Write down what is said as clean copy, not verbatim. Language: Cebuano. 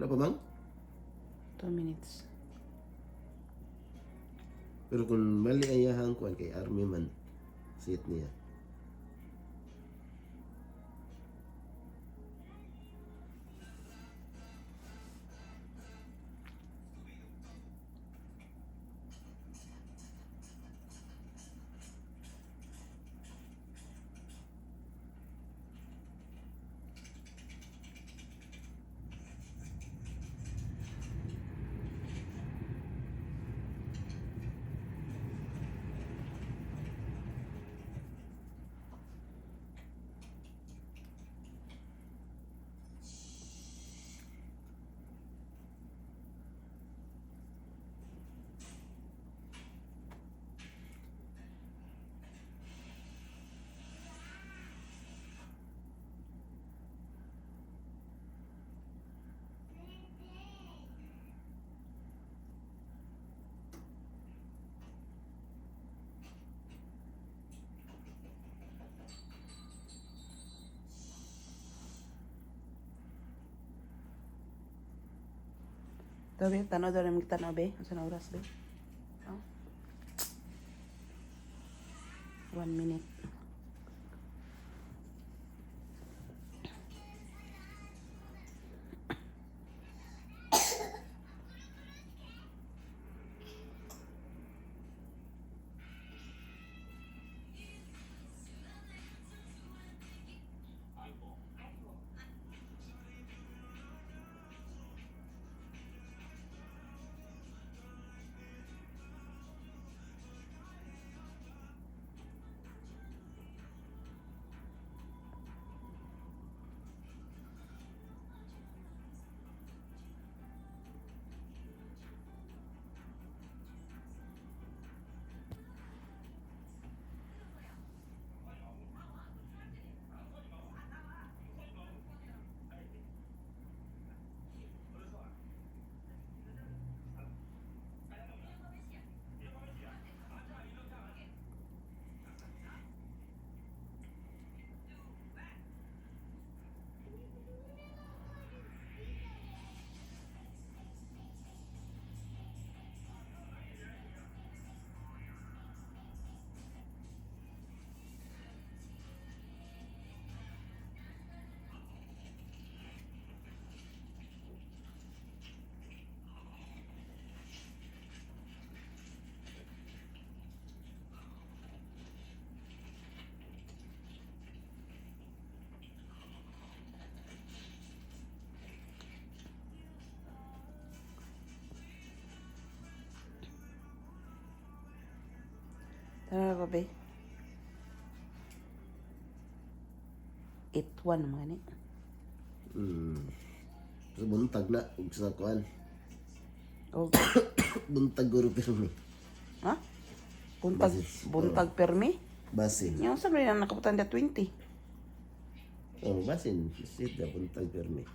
Wala pa bang? 2 minutes. Pero kung mali ang iyahang kuan kay army man seat niya. Tabi, tanaw daw namin tanaw be. Asa na oras be? Oh. 1 minute. Tanaw pa be. 8-1 mga ni. So, buntag na ug sa kuan. Oh. Buntag guro pirmi. Ha? Buntag, Basis. buntag permi? Basin. Yung sa rin ang nakaputan da 20. Oh, basin. Sit da buntag pirmi.